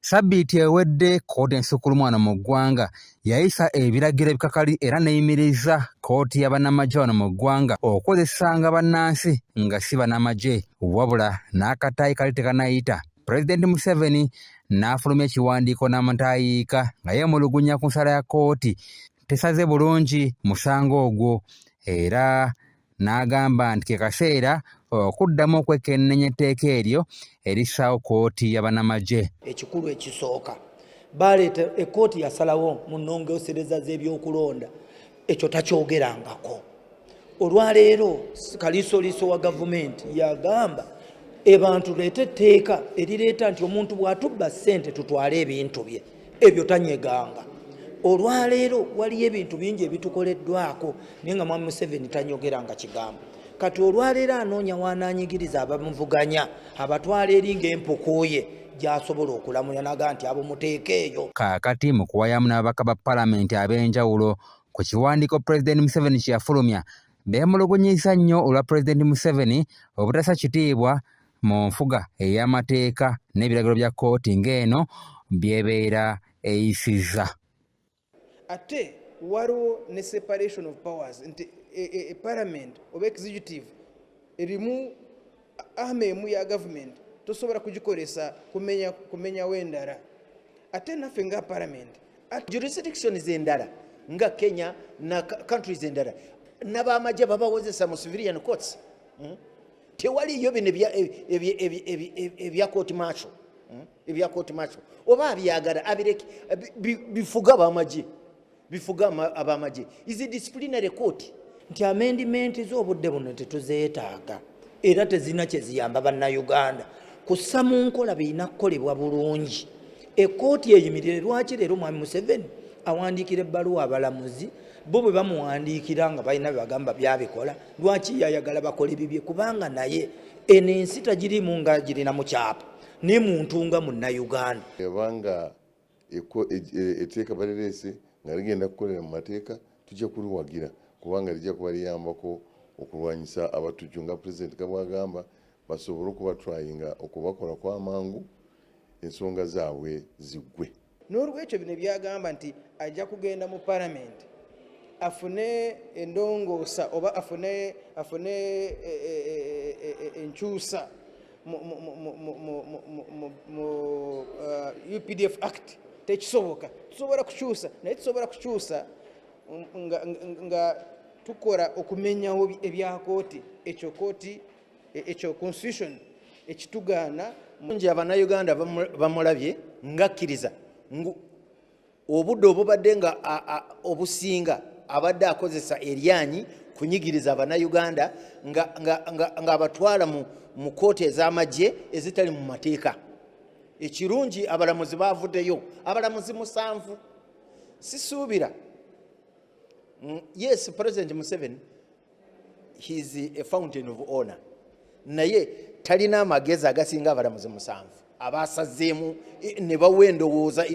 Ssabbiiti ewedde, kkooti ensukkulumu wano mu ggwanga yayisa ebiragiro ebikakali era n'eyimiriza kkooti ya bannamagye wano mu ggwanga okukozesanga bannansi nga si bannamagye. Wabula n'akataayi kali tekanayita, Pulezidenti Museveni n'afulumya ekiwandiiko n'amutaayiika nga yeemulugunya ku nsala ya kkooti tesaze bulungi musango ogwo, era n'agamba nti ke kaseera okuddamu okwekenneenya etteeka eryo erissaawo kkooti ya bannamagye. Ekikulu ekisooka, baleeta ekkooti yasalawo mu nnongoosereza z'ebyokulonda, ekyo takyogerangako. Olwaleero kaliisoliiso wa gavumenti yagamba ebantu leeta etteeka erireeta nti omuntu bw'atubba ssente tutwale ebintu bye, ebyo tanyeganga. Olwaleero waliyo ebintu bingi ebitukoleddwako, naye nga Mwami Museveni tanyogeranga kigambo. Kati olwaleero anoonya wanaanyigiriza abamuvuganya, abatwala eri ng'empuku ye gy'asobola okulamula, naga nti abo muteeke eyo. Kaakati mu kuwayamu n'ababaka ba palamenti ab'enjawulo ku kiwandiiko Pulezidenti Museveni kye yafulumya, beemulugunyizza nnyo olwa Pulezidenti Museveni obutassa kitiibwa mu nfuga ey'amateeka n'ebiragiro bya kkooti ng'eno by'ebeera eyisizza. Ate waliwo ne separation of powers, nti parliament oba executive erimu arm emu ya government, tosobola kugikozesa kumenyawo endala. Ate naffe nga parliament Jurisdictions endala nga Kenya na countries endala, n'abamagye babawozesa mu civilian courts. Tewaliyo bino ebya court martial, Ebya court martial oba abyagala abireke, bifuga abamagye, bifuga abamagye is disciplinary court. Nti amendment z'obudde buno tetuzeetaaga era tezirina kyeziyamba Bannayuganda kussa mu nkola, birina kukolebwa bulungi, ekkooti eyimirire. Lwaki leero Mwami Museveni awandiikira ebbaluwa abalamuzi? Bo bwe bamuwandiikira nga balina bye bagamba byabikola, lwaki yayagala bakole bibye? Kubanga naye eno ensi tagirimu nga girina mu kyapa, ne muntu nga Munnayuganda. Ebanga etteeka balireese nga ligenda kukolera mu mateeka, tujja kuliwagira kubanga lijja kuba liyambako okulwanyisa abatujju nga Pulezidenti nga bwagamba, basobole okubatwayinga okubakola kw'amangu, ensonga zaabwe ziggwe. N'olwekyo bino byagamba nti ajja kugenda mu palamenti afune endongoosa oba afune enkyusa mu UPDF Act, tekisoboka. Tusobola kukyusa, naye tusobola kukyusa nga tukola okumenyawo ebya kooti, ekyo kooti, ekyo constitution ekitugaana. Nti Abannayuganda bamulabye ngakkiriza ngu obudde obubadde nga obusinga abadde akozesa eryanyi kunyigiriza Abannayuganda ng'abatwala mu kooti ez'amagye ezitali mu mateeka. Ekirungi, abalamuzi bavuddeyo, abalamuzi 7. Sisuubira. Yes, President Museveni, he's a fountain of honor, naye talina amagezi agasinga abalamuzi 7 abasazeemu ne bawa endowooza.